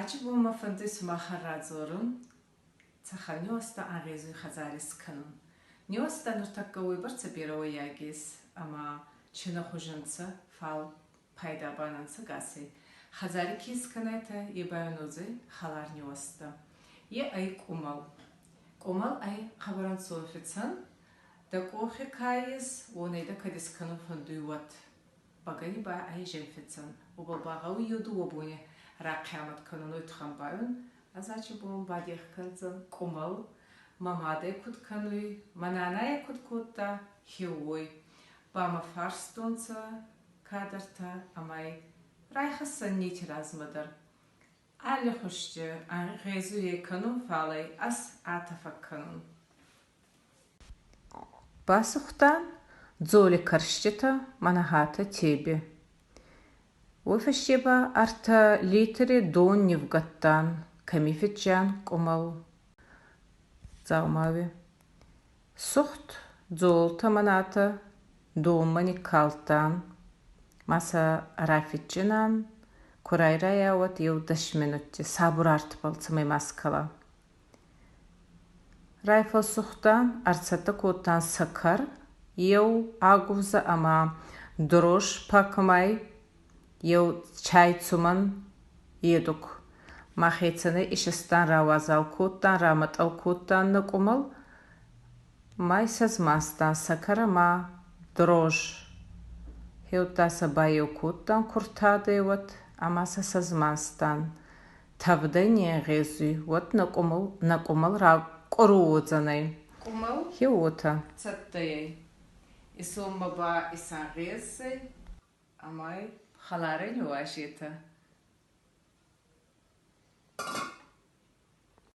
Ачи бон мӕ фӕндуй сумахӕн радзорун, цӕхӕн ниуӕзтӕ ӕнгъезуй хӕдзари скӕнун. Ниуӕзтӕ нуртӕккӕ уойбӕрцӕ берӕ уӕййаг ес, ӕма чи нӕ хузӕнцӕ, фал пайда ба нӕ нцӕ гасӕй. Хӕдзари ке скӕнайтӕ, е байуодзӕй хӕлар ниуӕзтӕ. Е ӕй къумӕл. Къумӕл ӕй хъӕбӕр ӕнцон фицӕн, дӕ къохи ка ес, уонӕй дӕ кӕд искӕнун фӕндуй, уӕд. Бӕгӕни ба ӕй зӕнфицӕн. Уобӕл ба гъӕуй еу дууӕ бони рахъиамӕт кӕнун, уой туххӕн байун. Ӕз бон бадех кӕндзӕн къумӕл, мӕ мадӕ куд кӕнуй, мӕ нанайӕ куд кодта, хе уой. Ба мӕ фарстонцӕ кадӕртӕ ӕма райхӕссӕн нети размӕ дӕр. Аллихузти ӕнгъезуй кӕнун, фал ӕй ӕз атӕ фӕккӕнун. Басыгътан дзоли кӕрститӕ мӕнӕгъатӕ тебе. Уой фӕсте ба ӕртӕ литри дон нивгӕдтан, кӕми фитджан къумӕл дзаумауи. Сугъд дзолтӕ мӕнӕтӕ донмӕ никкалдтан ма сӕ рафитджинан, ку райрайа, уӕд еу дӕс минутти сабур артбӕл цӕмӕй ма скӕла. Райфӕлсугътан, ӕрцӕттӕ кодтан сӕкӕр, еу агувзӕ ӕма дрож пакмӕй, еу чайцумӕн едуг. Мӕхецӕнӕй исистан, рауазал кодтан, рамӕтъӕл кодтан нӕ къумӕл, ма исӕзманстан сӕкӕр ӕма дрож. Хеудта сӕ баеу кодтан куртадӕй уӕд ӕма сӕ сӕзманстан. Тӕвдӕй не нгъезуй, уӕд нӕ къумӕл, нӕ къумӕл ракъуру уодзӕнӕй. Къумӕл Хе уотӕ. цӕттӕ ӕй. Исонмӕ ба исӕнгъездзӕй ӕма хӕларӕй ниуазетӕ.